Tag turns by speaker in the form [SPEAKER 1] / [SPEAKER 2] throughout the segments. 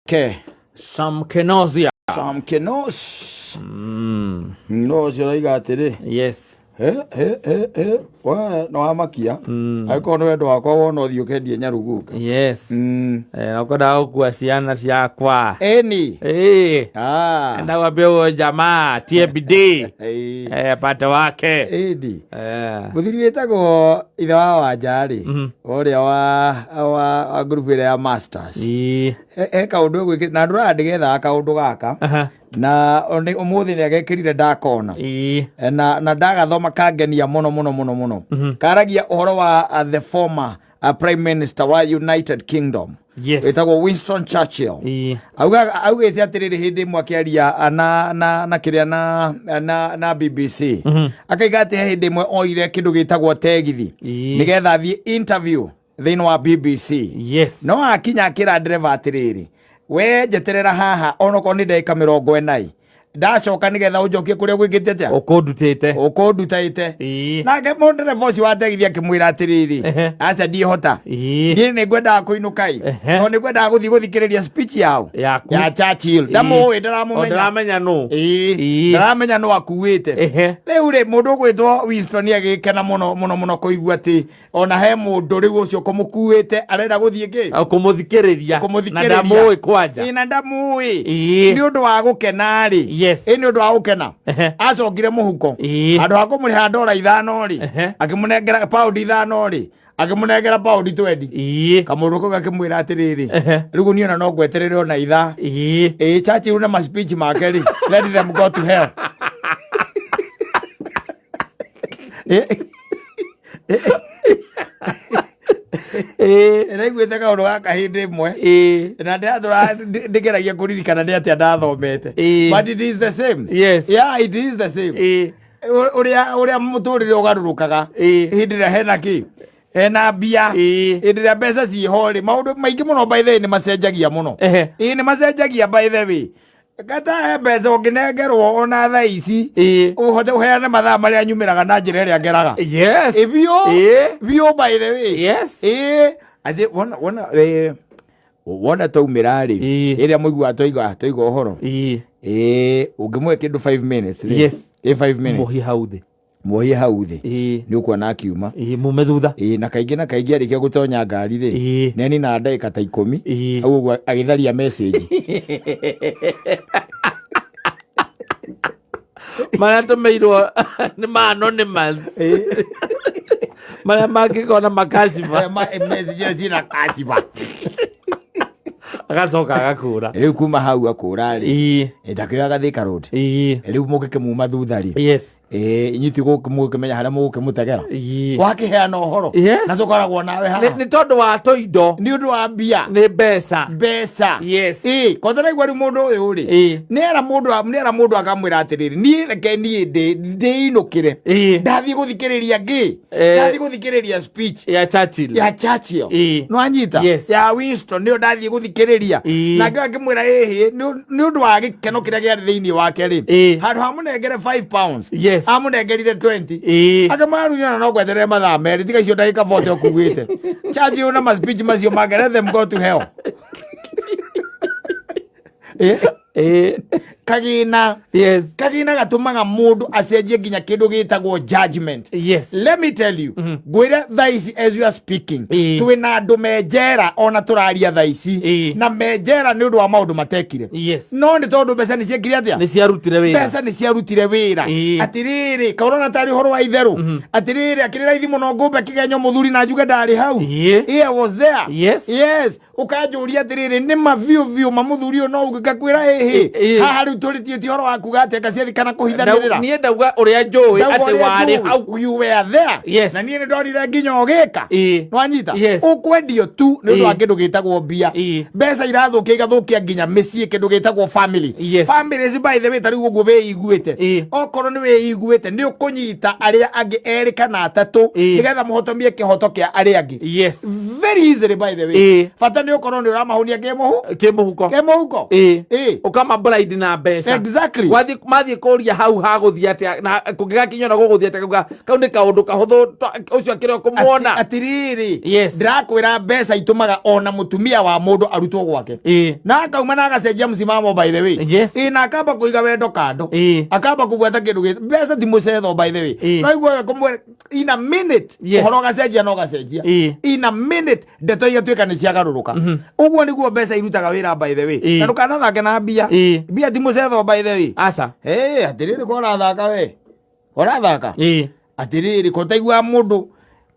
[SPEAKER 1] Ke.
[SPEAKER 2] Sam Kenosia.
[SPEAKER 1] Sam Kenos. No ũcio ũroiga atĩrĩ.
[SPEAKER 2] Yes.
[SPEAKER 1] He, he, he, he. We nĩ wamakia. Angĩkorwo nĩ wendo wakwa wona ũthiĩ ũkendie nyarugunga.
[SPEAKER 2] Yes. Eh, na ũkwendaga gũkua ciana ciakwa.
[SPEAKER 1] Ĩni.
[SPEAKER 2] Eh.
[SPEAKER 1] Ah.
[SPEAKER 2] Ndakwambia huyo jamaa tie bidii.
[SPEAKER 1] Ĩĩ.
[SPEAKER 2] Eh, apate wake.
[SPEAKER 1] Ĩni.
[SPEAKER 2] Eh.
[SPEAKER 1] Mũthuri wĩtagwo ithe wa wanja rĩ ũrĩa wa wa wa ngurubu ĩrĩa ya masters
[SPEAKER 2] Ĩĩ.
[SPEAKER 1] He kaũndũ egwĩkĩte na ndũraga ndĩgethaga kaũndũ gaka
[SPEAKER 2] Aha.
[SPEAKER 1] na ũmũthĩ nĩ agekĩrire ndakona.
[SPEAKER 2] Ĩĩ.
[SPEAKER 1] Na ndagathoma kangenia mũno mũno mũno mũno. Karagia ũhoro wa the former prime minister wa United Kingdom wĩtagwo Winston Churchill. Augaga augĩte atĩrĩrĩ hĩndĩ ĩmwe akĩaria na kĩrĩa na BBC, akaiga atĩ he hĩndĩ ĩmwe oire kĩndũ gĩtagwo tegithi nĩgetha athiĩ interview thĩinĩ wa BBC. No akinya akĩra ndereba atĩrĩrĩ, we njeterera haha onokorwo nĩ ndagĩka 40 ndacoka nĩgetha ũnjokie kũrĩa gwĩkĩte atĩa.
[SPEAKER 2] Ũkũndutĩte.
[SPEAKER 1] Ũkũndutaĩte. Nake mũndereba ũcio wa tegithi akĩmwĩra atĩrĩrĩ, aca ndiĩhota, niĩ nĩ ngwendaga kũinũka ĩ, tondũ nĩ ngwendaga gũthiĩ gũthikĩrĩria speech yao
[SPEAKER 2] Yaku.
[SPEAKER 1] ya Churchill. Ndamũĩ,
[SPEAKER 2] O
[SPEAKER 1] ndaramũmenya.
[SPEAKER 2] ndĩramenya nũ.
[SPEAKER 1] Ĩĩ, ndaramenya no akuĩte. Rĩu rĩ, mũndũ ũgwĩtwo Winston agĩkena mũno mũno mũno kũigua atĩ ona he mũndũ rĩu ũcio kũmũkuĩte arenda gũthiĩ kĩ.
[SPEAKER 2] Kũmũthikĩrĩria.
[SPEAKER 1] Kũmũthikĩrĩria.
[SPEAKER 2] Na ndamũĩ kwanja.
[SPEAKER 1] Ĩ, na ndamũĩ. Nĩ ũndũ wa gũkena rĩ, ĩ nĩ ũndũ wa gũkena, acokire mũhuko, handũ ha kũmũrĩha $5 rĩ, akĩmũnengera £5 rĩ, akĩmũnengera £20. Kamũndũ kau gakĩmwĩra atĩrĩrĩ, rĩu niĩ ona no ngweterere ona ithaa. Ĩ, Churchill na ma speech make rĩ, let them go to hell. Ndaiguĩte kaũndũ gaka hĩndĩ ĩmwe na ndĩratũra ndĩgeragia kũririkana nĩ atĩa ndathomete, but it is the same. Yeah, it is the same. Ũrĩa mũtũrĩre ũgarũrũkaga hĩndĩ ĩrĩa hena kĩ, hena mbia. Hĩndĩ ĩrĩa mbeca ciĩho rĩ, maũndũ maingĩ mũno by the way nĩ macenjagia mũno. Ĩĩ, nĩ macenjagia by the way. Kata he mbeca ũngĩnengerwo ona thaa ici, ũhote ũheane mathaa marĩa nyumĩraga na njĩra ĩrĩa ngeraga. Ĩ, biũ. Biũ by the way. Ĩĩ, atĩ wona wona twaumĩra rĩ, ĩrĩa mũiguaga twaiga ũhoro, ĩĩ, ũngĩmũhe kĩndũ 5 minutes rĩ, ĩ 5 minutes.
[SPEAKER 2] Mũhie hau thĩ.
[SPEAKER 1] Muohie hau thĩ, nĩ ũkuona akiuma.
[SPEAKER 2] Ĩĩ, mume thutha.
[SPEAKER 1] Ĩĩ, na kaingĩ arĩkia gũtonya ngari rĩ, nĩ aninaga ndagĩka ta 10 hau ũguo agĩtharia message.
[SPEAKER 2] Marĩa tũmĩirwo nĩ ma anonymous, marĩa mangĩkona makaciba.
[SPEAKER 1] Message iria ciĩna kaciba.
[SPEAKER 2] Agacoka agakũra.
[SPEAKER 1] Rĩu kuma hau akũra rĩ, ndakĩoyaga Thika Road. Rĩu mũngĩkĩmuma thutha rĩ, inyuĩ ti mũgũkĩmenya harĩa mũgũkĩmũtegera. Wakĩheana ũhoro. Na tũkoragwo nawe haha.
[SPEAKER 2] Nĩ tondũ wa tũindo.
[SPEAKER 1] Nĩ ũndũ wa mbia.
[SPEAKER 2] Nĩ mbeca.
[SPEAKER 1] Mbeca. Ĩĩ, kwanza naigua rĩu mũndũ ũyũ rĩ, nĩ era mũndũ akamwĩra atĩrĩrĩ, niĩ reke niĩ ndĩinũkĩre. Ndathiĩ gũthikĩrĩria ngĩ. Ndathiĩ gũthikĩrĩria speech
[SPEAKER 2] ya Churchill.
[SPEAKER 1] Ya Churchill. No anyita?
[SPEAKER 2] Yes.
[SPEAKER 1] Ya Winston nĩyo ndathiĩ gũthikĩrĩria. Nake akĩmwĩra ĩhĩ, nĩ ũndũ wa gĩkeno kĩrĩa kĩarĩ thĩinĩ wake rĩ, handũ ha mũnengere £5, amũnengerire 20. Akĩmarunyana no ngweterere mathaa 2, tiga icio ndagĩka 40 ũkuĩte. Churchill na ma speech macio make, let them go to hell. Kagina. Kagina gatũmaga mũndũ acenjie nginya kĩndũ gĩtagwo judgment. Let me tell you, ngwĩre thaa ici as you are speaking, twĩna andũ me njera ona tũraria thaa ici, na me njera nĩ ũndũ wa maũndũ matekire, no nĩ tondũ mbeca nĩ ciekire atĩa?
[SPEAKER 2] Nĩ ciarutire wĩra.
[SPEAKER 1] Mbeca nĩ ciarutire wĩra. Atĩrĩrĩ, kaũrona tarĩ ũhoro wa itherũ, atĩrĩrĩ, akĩrĩ raithi mũno ngũmbe kĩgenyo mũthuri na njuge ndarĩ hau. I was there. Yes, ũkanjũria atĩrĩrĩ, nĩ ma biũ biũ ma mũthuri ũyũ no uge ngakwĩra ĩhĩ. Haha rĩu tũrĩtie ti ũhoro wa kuga atĩ anga ciathi kana kũhithanĩrĩra.
[SPEAKER 2] Niĩ ndauga ũrĩa njũĩ
[SPEAKER 1] Ndauga
[SPEAKER 2] atĩ
[SPEAKER 1] ũrĩa
[SPEAKER 2] warĩ
[SPEAKER 1] njũĩ.
[SPEAKER 2] hau.
[SPEAKER 1] You were there. Na niĩ nĩ ndonire nginya ũgĩka. Nwanyita? Ũkwendio tu nĩ ũndũ wa kĩndũ gĩtagwo mbia. Mbeca irathũkia, igathũkia nginya mĩciĩ, kĩndũ gĩtagwo family. Families by the way, ta rĩu ũguo wĩiguĩte, okorwo nĩ wĩiguĩte, nĩ ũkũnyita arĩa angĩ erĩ kana atatũ nĩgetha mũhotomie kĩhoto kĩa arĩa angĩ. Very easily by the way. Bata nĩ ũkorwo nĩ ũramahũnia kĩmũhu
[SPEAKER 2] Kĩmũhuko.
[SPEAKER 1] Kĩmũhuko.
[SPEAKER 2] Ũkama blind na Mbeca.
[SPEAKER 1] Exactly.
[SPEAKER 2] Mathiĩ kũria hau hagũthiĩ atĩa na kũngĩgakinywo na gũgũthiĩ atĩa, kauga kau nĩ kaũndũ kahũthũ, ũcio akĩrĩ o kũmuona.
[SPEAKER 1] Atiriri.
[SPEAKER 2] Yes.
[SPEAKER 1] Ndirakwĩra, mbeca itũmaga ona mũtumia wa mũndũ arutwo gwake na akauma na agacenjia msimamo, by the way. Ĩ, na akamba kũiga wendo kando, akamba kũbuata kĩndũ gĩ mbeca ti mũcetho, by the way. No igua kũmwe in a minute, ũhoro ũgacenjia na ũgacenjia. In a minute ndeto igatuĩka nĩ ciagarũrũka. Ũguo nĩguo mbeca irutaga wĩra, by the way. Na ndũkanathake na mbia. Mbia ti mũcetho, by the way.
[SPEAKER 2] Aca.
[SPEAKER 1] Ĩ, atĩrĩrĩ, ko ũrathaka, we ũrathaka. Atĩrĩrĩ, ko taigua mũndũ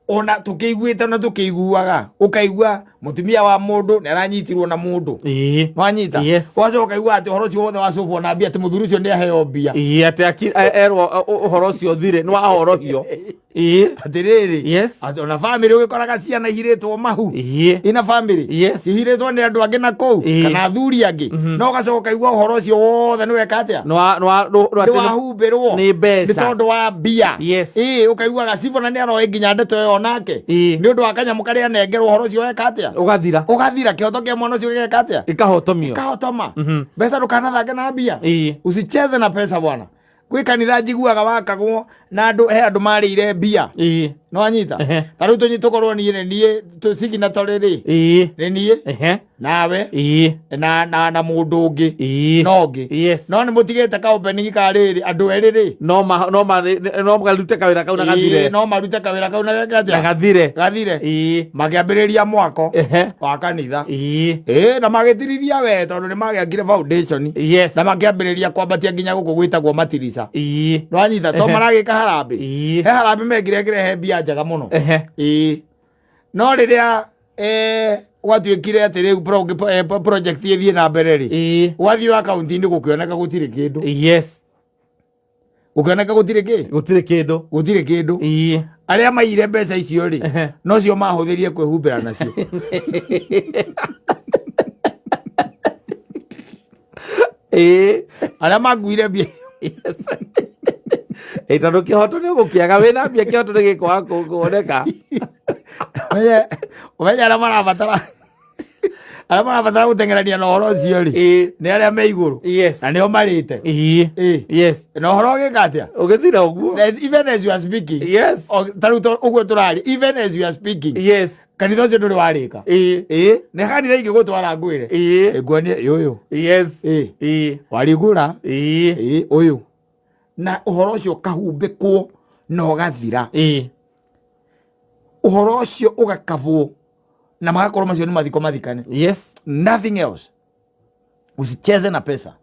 [SPEAKER 1] ona tũkĩiguĩte ona tũkĩiguaga, ũkaigua mũtumia wa mũndũ nĩ aranyitirwo na mũndũ. Wanyita?
[SPEAKER 2] Yes.
[SPEAKER 1] Wacoka ũkaigua atĩ ũhoro ũcio wothe wacũbwo na mbia, atĩ mũthuri ũcio nĩ aheo mbia.
[SPEAKER 2] Atĩ erwo ũhoro ũcio ũthire, nĩ wahorohio.
[SPEAKER 1] Atĩrĩrĩ, atĩ ona bamĩrĩ ũgĩkoraga ciana ihirĩtwo mahu ina bamĩrĩ ihirĩtwo nĩ andũ angĩ na kũu kana athuri angĩ, no ũgacoka ũkaigua ũhoro ũcio wothe nĩ weka atĩa?
[SPEAKER 2] Nĩ wa- nĩ wa- nĩ- nĩ
[SPEAKER 1] nĩ wahumbĩrwo
[SPEAKER 2] nĩ mbeca.
[SPEAKER 1] Nĩ tondũ wa mbia. Ĩĩ, ũkaiguaga cibona nĩ aroĩ nginya ndeto ĩyo nake nĩ ũndũ wa kanyamũ karĩa anengerwo, ũhoro ũcio weka atĩa?
[SPEAKER 2] Ũgathira.
[SPEAKER 1] Ũgathira. Kĩhoto kĩa mwana ũcio gĩgeka atĩa?
[SPEAKER 2] Ĩkahotomio.
[SPEAKER 1] Kahotoma. Mbeca, ndũkanathake na mbia. Usicheze na pesa, bwana. Gwĩ kanitha njiguaga wakagwo na andũ, he andũ marĩire mbia. No anyita. Ta rĩu tũnyi tũkorwo niĩ nĩ niĩ tũsignatory rĩ, nĩ niĩ nawe na mũndũ ũngĩ no ũngĩ. No nĩ mũtigĩte ka opening ka rĩrĩ, andũ erĩ rĩ,
[SPEAKER 2] no ma no ma no marute kawĩra kau na gathire.
[SPEAKER 1] No marute kawĩra kau na geke
[SPEAKER 2] na
[SPEAKER 1] atĩa?
[SPEAKER 2] Gathire.
[SPEAKER 1] Gathire. Makĩambĩrĩria mwako wa kanitha. Ĩĩ, na magĩtirithia we tondũ nĩ magĩakire foundation na makĩambĩrĩria kwambatia nginya gũkũ gwĩtagwo matirica. Nwanyita? To maragĩka harambĩ. He harambĩ mekire ĩkĩrehe mbia njega mũno. Ĩĩ, no rĩrĩa gwatuĩkire atĩ rĩu project ĩthiĩ na mbere rĩ, gwathiĩ akaunti-inĩ gũkĩoneka gũtirĩ kĩndũ. Gũkĩoneka gũtirĩ kĩ?
[SPEAKER 2] Gũtirĩ kĩndũ.
[SPEAKER 1] Gũtirĩ kĩndũ. Arĩa maiyire mbeca icio rĩ, nocio mahũthĩrire kwĩhumbĩra nacio. Arĩa makuire mbia.
[SPEAKER 2] Ĩ, tondũ kĩhoto nĩ ũgũkĩaga wĩna mbia, kĩhoto nĩ gĩkwaga kuoneka.
[SPEAKER 1] Ũmenye arĩa marabatara gũteng'erania na ũhoro ũcio rĩ, nĩ arĩa me igũrũ na nĩo marĩte. Na ũhoro ũgĩka atĩa?
[SPEAKER 2] Ũgĩthira ũguo.
[SPEAKER 1] And even as you are speaking, ta rĩu ũguo tũrarĩ, even as you are speaking, kanitha ũcio ndũrĩ warĩka. Ĩĩ, nĩ kanitha ingĩgũtwara ngwĩre. Nguonie ũyũ. Ĩĩ, warigũra. Ĩĩ, ũyũ na ũhoro ũcio ũkahumbĩkwo na ũgathira. Ũhoro ũcio ũgakabwo na magakorwo macio nĩ mathiko mathikane. Nothing else. Usicheze na pesa.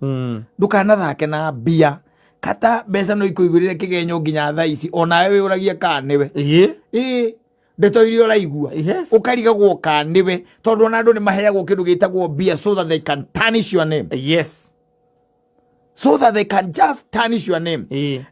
[SPEAKER 1] Ndũkanathake na mbia. Kata mbeca no ikũigũrĩre kĩgenyo nginya thaa ici onawe wĩũragie kana nĩwe. Ĩĩ, ndeto iria ũraigua, ũkarigagwo kana nĩwe, tondũ ona andũ nĩ maheagwo kĩndũ gĩtagwo mbia so that they can tarnish your name, so that they can just tarnish your name.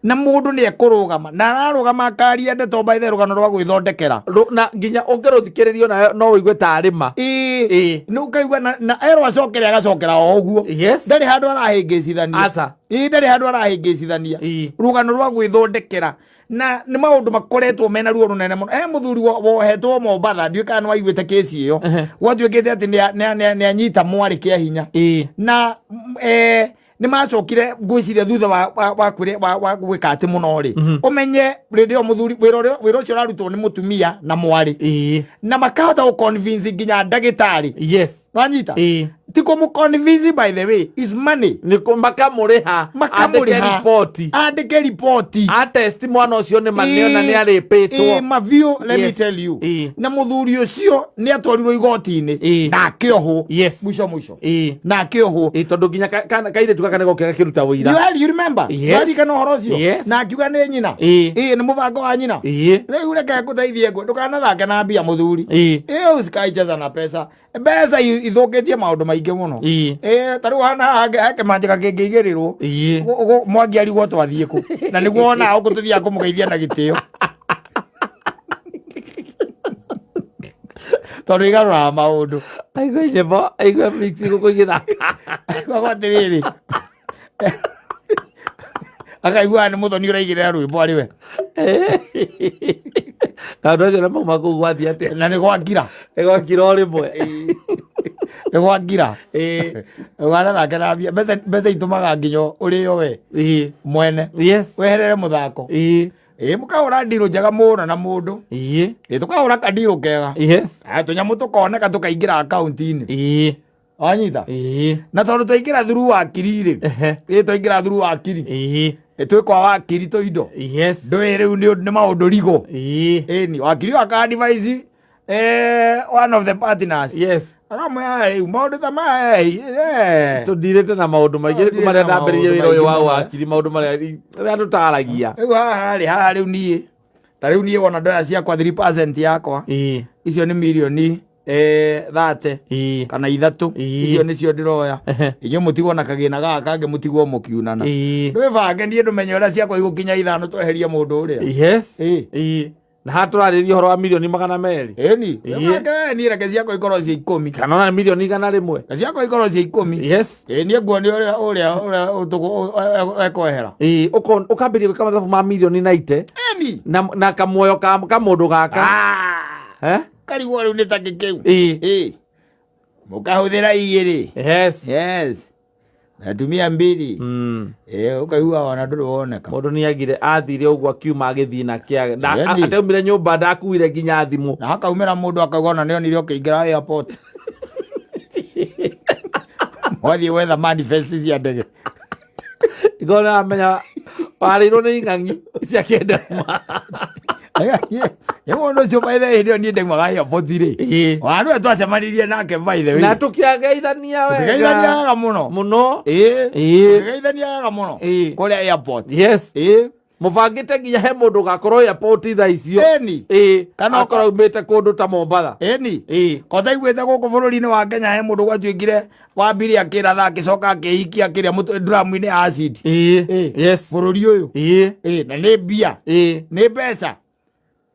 [SPEAKER 1] Na mũndũ nĩ ekũrũgama na ararũgama akaria ndeto, by the rũgano rwa gwĩthondekera.
[SPEAKER 2] Na nginya ũngĩrũthikĩrĩrio nayo no ũigue tarĩ ma.
[SPEAKER 1] Ĩĩ, nĩ ũkaigua na erwo acokere, agacokera o ũguo. Ndarĩ handũ arahĩngĩcithania.
[SPEAKER 2] Aca.
[SPEAKER 1] Ĩĩ, ndarĩ handũ arahĩngĩcithania. Rũgano rwa gwĩthondekera, na nĩ maũndũ makoretwo mena ruo rũnene mũno. He mũthuri wohetwo Mombatha, ndiũĩ kana nĩ waiguĩte kĩci ĩyo. Gwatuĩkĩte atĩ nĩ anyita mwarĩ kĩa hinya na nĩ macokire, ngwĩciria thutha wa gwĩka atĩ mũno rĩ, ũmenye rĩrĩa mũthuri wĩra ũcio ũrarutwo nĩ mũtumia na mwarĩ, na makahota gũ convince nginya ndagĩtarĩ. Wanyita? Ti kũmũ convince, by the way, is money.
[SPEAKER 2] Nĩ makamũrĩha.
[SPEAKER 1] Makamũrĩha.
[SPEAKER 2] Andĩke riboti.
[SPEAKER 1] Andĩke riboti.
[SPEAKER 2] Atest mwana ũcio nĩ ma nĩona nĩ arĩpĩtwo.
[SPEAKER 1] Ĩ, mabiũ, let me tell you. Na mũthuri ũcio nĩ atwarirwo igoti-inĩ na akĩohwo. Mwisho mwisho na akĩohwo.
[SPEAKER 2] Ĩĩ, tondũ nginya kairĩtu gaka nĩ gokire gakĩruta ũira.
[SPEAKER 1] You remember?
[SPEAKER 2] Yes.
[SPEAKER 1] Waririkana ũhoro ũcio?
[SPEAKER 2] Yes.
[SPEAKER 1] Na akiuga nĩ nyina. Ĩĩ, nĩ mũbango wa nyina. Rĩu reke ngũteithie ngwe, ndũkanathake na mbia, mũthuri. Ĩĩ, usikaicheza na pesa. Mbeca ithũkĩtie maũndũ maingĩ mũno. Ĩĩ, ta rĩu hana haha he kĩmanjĩka kĩngĩigĩrĩrwo. Mwangi arigwo twathiĩ kũ, na nĩguo wonaga ũkũ tũthiaga kũmũgeithia na gĩtĩo, tondũ igarũraga maũndũ.
[SPEAKER 2] Aigue nyĩmbo, aigue mix gũkũ igĩthaka.
[SPEAKER 1] Aiguaga atĩrĩrĩ, akaiguaga nĩ mũthoni ũraigĩrĩra rwĩmbo arĩ we.
[SPEAKER 2] Na andũ acio nĩ mauma kũu gwathiĩ atĩa?
[SPEAKER 1] Na nĩ gwakira.
[SPEAKER 2] Nĩ gwakira o rĩmwe.
[SPEAKER 1] Nĩ gwa ngira.
[SPEAKER 2] Ĩĩ.
[SPEAKER 1] Wanathake na mbia. Mbeca mbeca itũmaga nginya ũrĩo we
[SPEAKER 2] Ĩĩ.
[SPEAKER 1] mwene.
[SPEAKER 2] Yes.
[SPEAKER 1] Weherere mũthako.
[SPEAKER 2] Ĩĩ.
[SPEAKER 1] Ĩĩ mũkahũra ndirũ njega mũno na mũndũ.
[SPEAKER 2] Ĩĩ.
[SPEAKER 1] Ĩĩ tũkahũra kandirũ kega.
[SPEAKER 2] Yes.
[SPEAKER 1] Aya tũnyamũ tũkoneka tũkaingĩra akaunti-inĩ.
[SPEAKER 2] Ĩĩ.
[SPEAKER 1] Wanyita?
[SPEAKER 2] Ĩĩ.
[SPEAKER 1] Na tondũ twaingĩra through wakiri rĩ.
[SPEAKER 2] Ehe.
[SPEAKER 1] Ĩĩ twaingĩra through wakiri.
[SPEAKER 2] Ĩĩ.
[SPEAKER 1] Ĩ twĩ kwa wakiri tũindo.
[SPEAKER 2] Yes.
[SPEAKER 1] Ndũĩ rĩu nĩ maũndũ rigo.
[SPEAKER 2] Ĩĩ.
[SPEAKER 1] Ĩni wakiri aka advise one of the partners.
[SPEAKER 2] Yes.
[SPEAKER 1] Akamwĩra rĩu maũndũ ta maya eh.
[SPEAKER 2] Tũndirĩte na maũndũ maingĩ
[SPEAKER 1] Tũndirĩte
[SPEAKER 2] marĩa
[SPEAKER 1] na
[SPEAKER 2] ndambĩrĩirie
[SPEAKER 1] maũndũ
[SPEAKER 2] wĩra ũyũ wa
[SPEAKER 1] maingĩ mũno.
[SPEAKER 2] wakiri maũndũ marĩa marĩa tũtaragia.
[SPEAKER 1] Rĩu haha rĩ haha rĩu niĩ ta rĩu niĩ wona ndoya ciakwa 3% yakwa
[SPEAKER 2] Ĩĩ.
[SPEAKER 1] icio nĩ mirioni 30
[SPEAKER 2] Ĩĩ.
[SPEAKER 1] kana ithatũ
[SPEAKER 2] Ĩĩ.
[SPEAKER 1] icio nĩcio ndĩroya
[SPEAKER 2] Ehe.
[SPEAKER 1] inyuĩ mũtigwo na kagĩna gaka kangĩ mũtigwo mũkiunana
[SPEAKER 2] Ĩĩ.
[SPEAKER 1] ndwĩbange niĩ ndũmenye ũrĩa ciakwa igũkinya ithano tweherie mũndũ ũrĩa
[SPEAKER 2] Yes.
[SPEAKER 1] Ĩĩ.
[SPEAKER 2] Ĩĩ. Na haha tũrarĩria ũhoro wa mirioni 200.
[SPEAKER 1] Ĩni
[SPEAKER 2] Ĩĩ.
[SPEAKER 1] wĩbange we niĩ reke ciakwa ikorwo ciĩ 10
[SPEAKER 2] Kana ona mirioni 100.
[SPEAKER 1] reke ciakwa ikorwo ciĩ 10
[SPEAKER 2] Yes.
[SPEAKER 1] Ĩĩ niĩ nguonia ũrĩa ũrĩa ũrĩa ekwehera
[SPEAKER 2] Ĩĩ, ũkambĩrĩria gwĩka mathabu ma mirioni 90
[SPEAKER 1] Ĩni
[SPEAKER 2] na kamuoyo ka mũndũ gaka.
[SPEAKER 1] Ah.
[SPEAKER 2] Eh?
[SPEAKER 1] Karigwo rĩu nĩ takĩ kĩu
[SPEAKER 2] Ĩĩ.
[SPEAKER 1] Ĩĩ. Mũkahũthĩra igĩrĩ
[SPEAKER 2] Yes.
[SPEAKER 1] Yes. Natumia mbili. Ĩĩ ũkaigua ona ndũrĩ woneka.
[SPEAKER 2] Mũndũ nĩ agire athire ũguo akiuma agĩthiĩ na kĩa na
[SPEAKER 1] Ĩni.
[SPEAKER 2] ataumire nyũmba ndakuire nginya thimũ.
[SPEAKER 1] Na hakaumĩra mũndũ akauga ona nĩonire ũkĩingĩra airport. Wathiĩ gwetha manifest cia ndege.
[SPEAKER 2] Igona amenya warĩirwo nĩ ing'ang'i cia kĩndema.
[SPEAKER 1] Nĩ mũndũ ũcio by the way hĩndĩ ĩyo niĩ ndaumaga airport rĩ.
[SPEAKER 2] Ĩĩ.
[SPEAKER 1] Wandu twacemanirie nake by the way.
[SPEAKER 2] Na tũkĩageithania wega.
[SPEAKER 1] Tũkĩgeithania wega mũno.
[SPEAKER 2] Mũno.
[SPEAKER 1] Ĩĩ.
[SPEAKER 2] Ĩĩ.
[SPEAKER 1] Tũkĩgeithania wega mũno.
[SPEAKER 2] Ĩĩ.
[SPEAKER 1] Kũrĩa airport.
[SPEAKER 2] Yes.
[SPEAKER 1] Ĩĩ.
[SPEAKER 2] Mũbangĩte nginya he mũndũ ũgakorwo airport thaa icio.
[SPEAKER 1] Ĩni.
[SPEAKER 2] Ĩĩ.
[SPEAKER 1] Kana
[SPEAKER 2] akorwo aumĩte kũndũ ta Mombatha.
[SPEAKER 1] Ĩni.
[SPEAKER 2] Ĩĩ.
[SPEAKER 1] Ko taiguĩte gũkũ bũrũri-inĩ wa Kenya he mũndũ gwatuĩkire wambire akĩratha agĩcoka akĩhikia kĩrĩa dramu-inĩ ya acid.
[SPEAKER 2] Ĩĩ.
[SPEAKER 1] Ĩĩ.
[SPEAKER 2] Yes.
[SPEAKER 1] Bũrũri ũyũ.
[SPEAKER 2] Ĩĩ.
[SPEAKER 1] Ĩĩ, na nĩ mbia.
[SPEAKER 2] Ĩĩ.
[SPEAKER 1] Nĩ mbeca.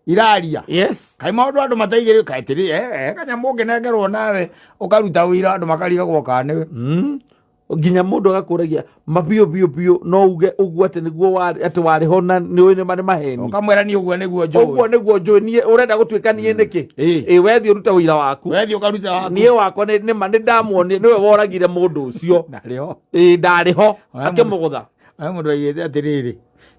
[SPEAKER 1] Iraria.
[SPEAKER 2] Yes.
[SPEAKER 1] Kaĩ maũndũ andũ mataigĩrĩire kaĩ atĩrĩ kanyamũ ũngĩnengerwo nawe ũkaruta ũira andũ makarigagwo kana nĩwe.
[SPEAKER 2] Nginya mũndũ agakũragia ma biũ biũ biũ no uge ũguo atĩ nĩguo warĩ atĩ warĩ ho na nĩ ũĩ nĩ ma nĩ maheni.
[SPEAKER 1] Ũkamwĩra niĩ ũguo nĩguo njũĩ.
[SPEAKER 2] Ũguo nĩguo njũĩ niĩ ũrenda gũtuĩka niĩ nĩkĩ?
[SPEAKER 1] Ĩĩ.
[SPEAKER 2] Ĩĩ wethiĩ ũrute ũira waku.
[SPEAKER 1] Wethiĩ ũkarute waku.
[SPEAKER 2] Niĩ wakwa nĩ ma nĩ ndamuonire nĩwe woragire mũndũ ũcio.
[SPEAKER 1] Ndarĩ ho.
[SPEAKER 2] Ĩĩ ndarĩ ho
[SPEAKER 1] Oya
[SPEAKER 2] akĩmũgũtha.
[SPEAKER 1] Oya mũndũ aigĩte atĩrĩrĩ.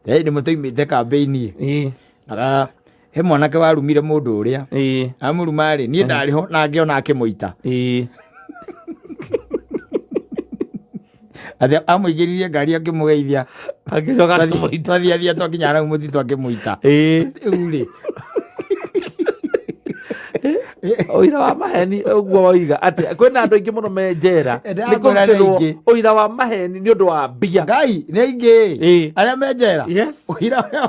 [SPEAKER 1] Thaa nĩ mũtũimĩte kambĩini.
[SPEAKER 2] Ĩĩ.
[SPEAKER 1] Aga he mwanake warumire mũndũ ũrĩa.
[SPEAKER 2] Ĩĩ.
[SPEAKER 1] Amũruma rĩ niĩ ndarĩ ho na ngĩona akĩmũita.
[SPEAKER 2] Ĩĩ.
[SPEAKER 1] Atĩ amũingĩririe ngari akĩmũgeithia.
[SPEAKER 2] Agĩcoka akĩmũita.
[SPEAKER 1] Twathiathia twakinya hau mũtitũ akĩmũita.
[SPEAKER 2] Ĩĩ.
[SPEAKER 1] Rĩu rĩ.
[SPEAKER 2] Ũira wa maheni ũguo woiga atĩ kwĩna andũ aingĩ mũno me njera
[SPEAKER 1] Nĩ
[SPEAKER 2] nĩ
[SPEAKER 1] ndĩrakwĩra nĩ
[SPEAKER 2] kũrutĩrwo
[SPEAKER 1] aingĩ.
[SPEAKER 2] ũira wa maheni nĩ ũndũ wa mbia.
[SPEAKER 1] Ngai nĩ aingĩ.
[SPEAKER 2] Ĩĩ.
[SPEAKER 1] Arĩa me njera.
[SPEAKER 2] Yes.
[SPEAKER 1] Ũira ũrĩa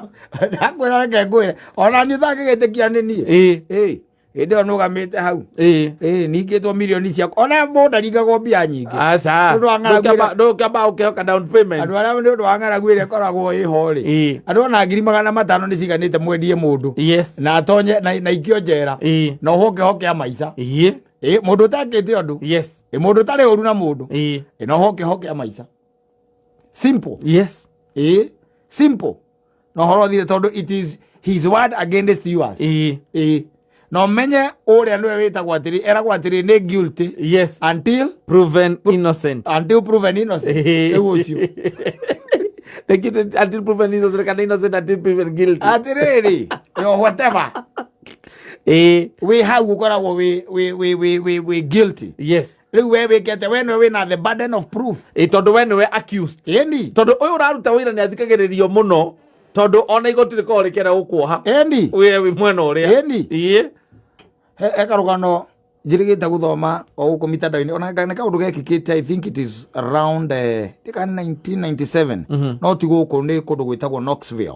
[SPEAKER 1] ndakwĩra reke ngwĩre. Ona niĩ ũtangĩgĩtĩkia nĩ niĩ.
[SPEAKER 2] Ĩĩ.
[SPEAKER 1] Ĩĩ. Hĩndĩ ĩyo nũgamĩte hau.
[SPEAKER 2] Ĩĩ.
[SPEAKER 1] Ĩĩ ningĩtwo mirioni ciakwa. Ona mũndũ ndaringagwo mbia nyingĩ.
[SPEAKER 2] Aca.
[SPEAKER 1] Nĩ ũndũ wa ng'aragu ĩrĩa-
[SPEAKER 2] Ndũkĩamba ũkĩhoka down payment.
[SPEAKER 1] Andũ arĩa nĩ ũndũ wa ng'aragu ĩrĩa ĩkoragwo ĩho rĩ.
[SPEAKER 2] Ĩĩ.
[SPEAKER 1] Andũ ona 500,000 nĩ ciganĩte mwendie mũndũ.
[SPEAKER 2] Yes.
[SPEAKER 1] Na atonye na aikio njera.
[SPEAKER 2] Ĩĩ.
[SPEAKER 1] Na ũhoke hoke ya maica.
[SPEAKER 2] Ĩĩ.
[SPEAKER 1] Ĩĩ mũndũ ũtakĩte ũndũ.
[SPEAKER 2] Yes.
[SPEAKER 1] Ĩĩ mũndũ ũtarĩ ũru na mũndũ.
[SPEAKER 2] Ĩĩ.
[SPEAKER 1] Ĩĩ na ũhoke hoke ya maica. Simple.
[SPEAKER 2] Yes.
[SPEAKER 1] Ĩĩ. Simple. Na ũhoro ũthire tondũ it is his word against yours.
[SPEAKER 2] Ĩĩ.
[SPEAKER 1] Ĩĩ. Na ũmenye ũrĩa nĩwe wĩtagwo atĩrĩ eragwo atĩrĩ nĩ guilty
[SPEAKER 2] Yes.
[SPEAKER 1] until
[SPEAKER 2] Proven innocent.
[SPEAKER 1] until proven innocent.
[SPEAKER 2] Ĩĩ.
[SPEAKER 1] Rĩu ũcio.
[SPEAKER 2] Nĩkĩ until proven innocent kana innocent until proven guilty.
[SPEAKER 1] Atĩrĩrĩ, or whatever.
[SPEAKER 2] Ĩĩ.
[SPEAKER 1] Wĩ hau ũkoragwo wĩ guilty.
[SPEAKER 2] Yes.
[SPEAKER 1] Rĩu we wĩkete we nĩwe wĩna the burden of proof.
[SPEAKER 2] Ĩĩ tondũ we nĩwe accused.
[SPEAKER 1] Ĩni.
[SPEAKER 2] Tondũ ũyũ ũraruta wĩra nĩ athikagĩrĩrio mũno tondũ ona igoti rĩkoragwo rĩkĩenda gũkuoha.
[SPEAKER 1] Ĩni.
[SPEAKER 2] We wĩ mwena ũrĩa.
[SPEAKER 1] Ĩni.
[SPEAKER 2] Ĩĩ.
[SPEAKER 1] He karũgano njĩrĩgĩte gũthoma o gũkũ mitandao-inĩ ona nĩ kaũndũ gekĩkĩte I think it is around ndĩka 1997 no ti gũkũ nĩ kũndũ gwĩtagwo Knoxville.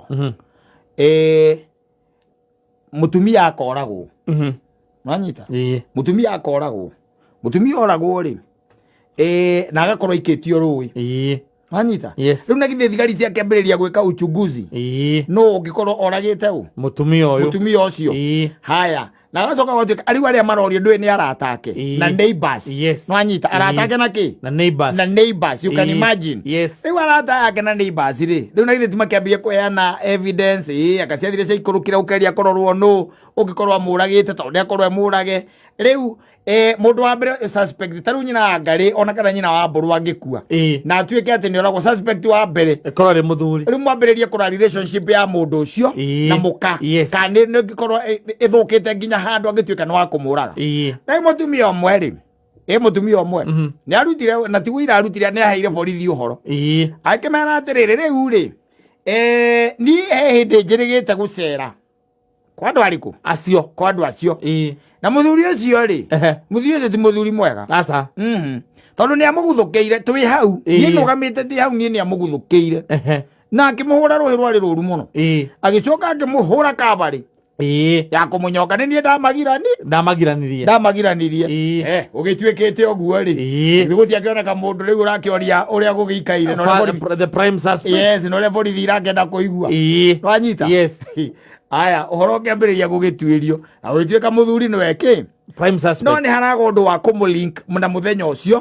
[SPEAKER 1] Mũtumia akoragwo. Nwanyita?
[SPEAKER 2] Ĩĩ.
[SPEAKER 1] Mũtumia akoragwo. Mũtumia oragwo rĩ na agakorwo aikĩtio rũĩ.
[SPEAKER 2] Ĩĩ.
[SPEAKER 1] Wanyita?
[SPEAKER 2] Yes.
[SPEAKER 1] Rĩu na githĩ thigari ciakĩambĩrĩria gwĩka uchunguzi.
[SPEAKER 2] Ĩĩ.
[SPEAKER 1] Nũ ũngĩkorwo oragĩte ũ?
[SPEAKER 2] Mũtumia ũyũ.
[SPEAKER 1] Mũtumia ũcio.
[SPEAKER 2] Ĩĩ.
[SPEAKER 1] Haya. Na agacoka gwatuĩka rĩu arĩa marorio ndũĩ nĩ arata ake.
[SPEAKER 2] Ĩĩ.
[SPEAKER 1] Na neighbors.
[SPEAKER 2] Yes.
[SPEAKER 1] Nwanyita? Arata ake na kĩ?
[SPEAKER 2] Na neighbors.
[SPEAKER 1] Na neighbors. You can
[SPEAKER 2] Ĩĩ.
[SPEAKER 1] imagine.
[SPEAKER 2] Yes.
[SPEAKER 1] Rĩu arata ake na neighbors rĩ. Rĩu na githĩ ti makĩambia kũheana evidence. Ĩĩ akaciathire ciaikũrũkire ũkeria kũrorwo nũ. Ũngĩkorwo amũragĩte tondũ nĩ akorwo emũrage rĩu, mũndũ wa mbere suspect, ta rĩu nyina wa Ngarĩ ona kana nyina wa Mbũrũ angĩkua na atuĩke atĩ nĩ oragwo, suspect wa mbere
[SPEAKER 2] ĩkorwo rĩ mũthuri.
[SPEAKER 1] Rĩu mwambĩrĩrie kũra relationship ya mũndũ ũcio na mũka kana nĩ ĩngĩkorwo ĩthũkĩte nginya handũ angĩtuĩka nĩ wa kũmũraga. Na mũtumia ũmwe rĩ, mũtumia ũmwe nĩ arutire, na ti wĩira arutire, nĩ aheire borithi ũhoro akĩmera atĩrĩrĩ, rĩu rĩ, niĩ he hĩndĩ njĩrĩgĩte gũcera kwa andũ arĩkũ?
[SPEAKER 2] Acio.
[SPEAKER 1] Kwa andũ acio. Na mũthuri ũcio rĩ, mũthuri ũcio ti mũthuri mwega.
[SPEAKER 2] Aca.
[SPEAKER 1] Tondũ nĩ amũguthũkĩire twĩ hau. Niĩ nũgamĩte ndĩ hau, niĩ nĩ amũguthũkĩire na akĩmũhũra rũhĩ rwarĩ rũru mũno. Agĩcoka akĩmũhũra kabarĩ ya kũmũnyoka. Nĩ niĩ ndamagirani
[SPEAKER 2] Ndamagiranirie.
[SPEAKER 1] Ndamagiranirie. Gũgĩtuĩkĩte ũguo rĩ, gũtiakĩoneka mũndũ rĩu ũrakĩoria ũrĩa gũgĩikaire na ũrĩa
[SPEAKER 2] The prime suspect.
[SPEAKER 1] Yes, na ũrĩa borithi irakĩenda kũigua. Wanyita?
[SPEAKER 2] Yes.
[SPEAKER 1] Aya, ũhoro ũkĩambĩrĩria gũgĩtuĩrio na gũgĩtuĩka mũthuri nĩwe kĩ
[SPEAKER 2] Prime
[SPEAKER 1] no
[SPEAKER 2] suspect.
[SPEAKER 1] Nĩ haraga ũndũ wa kũmũlink na mũthenya ũcio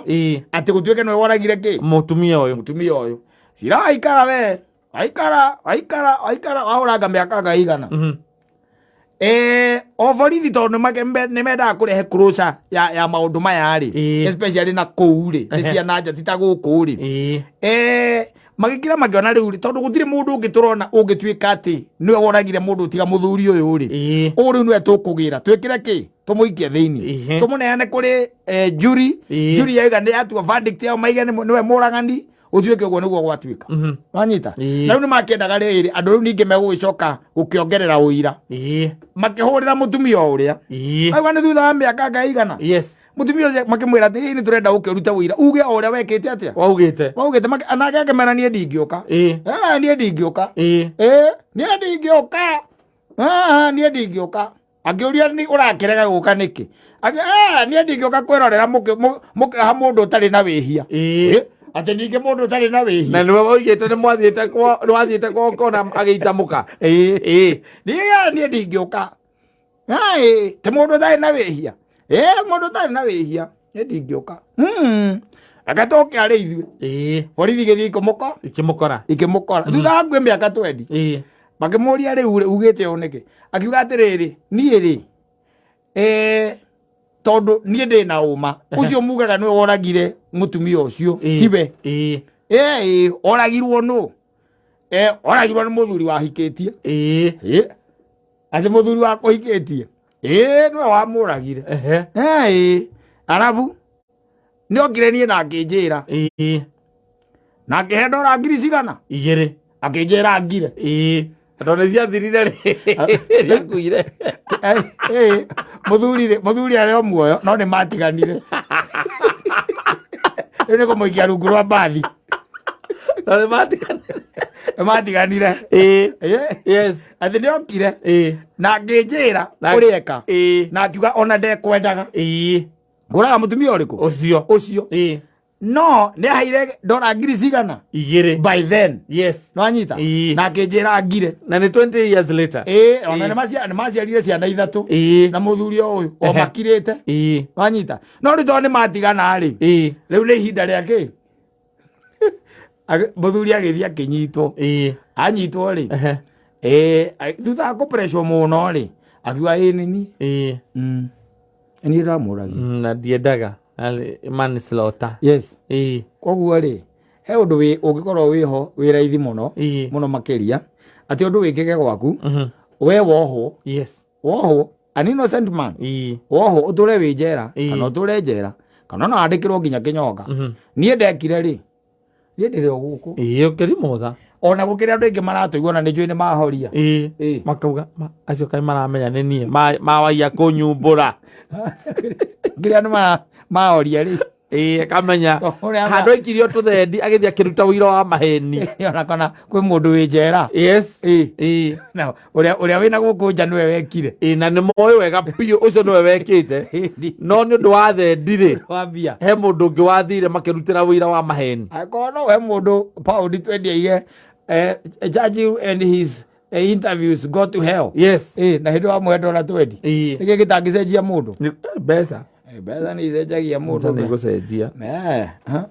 [SPEAKER 1] atĩ gũtuĩke nĩwe woragire kĩ?
[SPEAKER 2] Mũtumia ũyũ.
[SPEAKER 1] Mũtumia ũyũ. Cira waikara, we waikara, waikara, waikara, wahũranga mĩaka nga igana. O borithi tondũ nĩ mendaga kũrehe closure ya maũndũ maya rĩ, especially na kũu rĩ, nĩ ciana nja ti ta gũkũ rĩ. Magĩkira makĩona rĩu rĩ, tondũ gũtirĩ mũndũ ũngĩ tũrona ũngĩtuĩka atĩ nĩwe woragire mũndũ tiga mũthuri ũyũ rĩ, ũũ rĩu nĩwe tũkũgĩra twĩkĩre kĩ, tũmũikie thĩinĩ, tũmũneane kũrĩ jury. Jury yaiga nĩ yatua verdict yao, maige nĩwe mũragani, ũtuĩke ũguo nĩguo gwatuĩka. Wanyita? Na rĩu nĩ makĩendaga rĩrĩ, andũ rĩu ningĩ megũgĩcoka gũkĩongerera ũira, makĩhũrĩra mũtumia o ũrĩa auga nĩ thutha wa mĩaka nga igana. Mũtumia ũcio makĩmwĩra atĩ, "Ĩ, nĩ tũrenda ũkĩrute ũira uge o ũrĩa wekĩte atĩa."
[SPEAKER 2] Waugĩte.
[SPEAKER 1] Waugĩte. Nake akĩmera, "Niĩ ndingĩũka." "Niĩ ndingĩũka." "Niĩ ndingĩũka. Ah, niĩ ndingĩũka." Akĩũria, "Nĩ ũrakĩrega gũka nĩkĩ?" "Niĩ ndingĩũka kwĩrorera mũkĩoha mũndũ ũtarĩ na wĩhia." Atĩ ningĩ mũndũ ũtarĩ na wĩhia?
[SPEAKER 2] Na nĩwe waugĩte nĩ mwathiĩte kwa nĩ wathiĩte kwa ũkona agĩita mũka.
[SPEAKER 1] Niĩ ndingĩũka. Ai, ti mũndũ ũtarĩ na wĩhia? Mũndũ ũtarĩ na wĩhia, niĩ ndingĩũka. Reke tũke arĩ ithuĩ. Borithi gĩthiĩ ikĩmũko
[SPEAKER 2] Ikĩmũkora.
[SPEAKER 1] Ikĩmũkora thutha wa nguĩ mĩaka 20. Makĩmũria, "Rĩu rĩ, ugĩte ũũ nĩkĩ?" Akiuga atĩrĩrĩ, "Niĩ rĩ, tondũ niĩ ndĩ na ũma ũcio mugaga nĩwe woragire mũtumia ũcio tiwe." "Oragirwo nũ?" "Oragirwo nĩ mũthuri wahikĩtie." "Atĩ mũthuri wa kũhikĩtie?" "Nĩwe wamũragire." "Arabu nĩ okire niĩ na akĩnjĩra na akĩhe ndora ngiri cigana?"
[SPEAKER 2] 2.
[SPEAKER 1] "Akĩnjĩra ngire."
[SPEAKER 2] Tondũ nĩ ciathirire rĩ, rĩakuire.
[SPEAKER 1] Mũthuri rĩ, mũthuri arĩ o muoyo, no nĩ matiganire. Rĩu nĩ kũmũikia rungu rwa mbathi.
[SPEAKER 2] Tondũ nĩ matiganire.
[SPEAKER 1] Nĩ matiganire. Atĩ nĩ okire na akĩnjĩra ũrĩa eka na akiuga ona ndekwendaga ngũraga mũtumia ũrĩkũ.
[SPEAKER 2] Ũcio.
[SPEAKER 1] Ũcio. No nĩ aheire ndora ngiri cigana?
[SPEAKER 2] 2.
[SPEAKER 1] By then. Nwanyita? Na akĩnjĩra ngire.
[SPEAKER 2] Na nĩ 20 years later.
[SPEAKER 1] Ona nĩ maciarire ciana ithatũ na mũthuri o ũyũ o makirĩte. Wanyita? No rĩu tondũ nĩ matigana rĩ, rĩu nĩ ihinda rĩa kĩ, mũthuri agĩthiĩ akĩnyitwo. Anyitwo rĩ, thutha wa kũpressure mũno rĩ, akiuga, "Ĩ, nĩ niĩ. Nĩ niĩ ndamũragia."
[SPEAKER 2] Na ndiendaga manslaughter.
[SPEAKER 1] Yes. Koguo rĩ, he ũndũ ũngĩkorwo wĩho wĩ raithi mũno mũno makĩria atĩ ũndũ wĩkĩke gwaku, we wohwo, wohwo, an innocent man, wohwo ũtũre wĩ njera, kana ũtũre njera, kana ona wandĩkĩrwo nginya kĩnyonga. Niĩ ndekire rĩ, niĩ ndĩrĩ o gũkũ.
[SPEAKER 2] Ũkĩrimũtha.
[SPEAKER 1] Ona gũkĩrĩ andũ aingĩ maratũigua na nĩ njũĩ nĩ mahoria.
[SPEAKER 2] Makauga, "Acio kaĩ maramenya nĩ niĩ mawaiya kũnyumbũra."
[SPEAKER 1] Kĩrĩa andũ mahoria rĩ,
[SPEAKER 2] Akamenya
[SPEAKER 1] Ũrĩa
[SPEAKER 2] handũ aikirio tũthendi agĩthiĩ akĩruta ũira wa maheni.
[SPEAKER 1] Ona kana kwĩ mũndũ wĩ njera. Na ũrĩa wĩna gũkũ nja nĩwe wekire.
[SPEAKER 2] Na nĩ moĩ wega biũ ũcio nĩwe wekĩte, no nĩ ũndũ wa thendi rĩ,
[SPEAKER 1] wa mbia,
[SPEAKER 2] he mũndũ ũngĩ wathire makĩrutĩra ũira wa maheni.
[SPEAKER 1] Angĩkorwo no he mũndũ paundi 20 aige, Churchill and his interviews go to hell. Na hĩndĩ wa mũhe ndora 20, nĩkĩ gĩtangĩcenjia mũndũ?
[SPEAKER 2] Mbeca.
[SPEAKER 1] Mbeca nĩ icenjagia
[SPEAKER 2] Mbeca
[SPEAKER 1] mũndũ.
[SPEAKER 2] Nĩ igũcenjia.
[SPEAKER 1] Ha?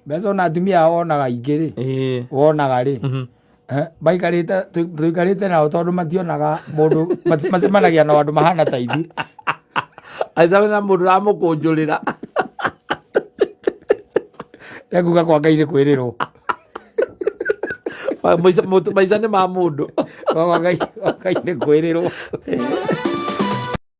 [SPEAKER 1] Mbeca ona atumia aya wonaga aingĩ rĩ, wonaga rĩ, Eh, maikarĩte tũikarĩte nao tondũ mationaga mũndũ macemanagia na andũ mahana ta ithuĩ.
[SPEAKER 2] Aicawe na mũndũ ũramũkũnjũrĩra.
[SPEAKER 1] Rekuga kwa Ngai nĩ kwĩrĩrwo.
[SPEAKER 2] Maica nĩ ma mũndũ.
[SPEAKER 1] Kwa Ngai nĩ kwĩrĩrwo.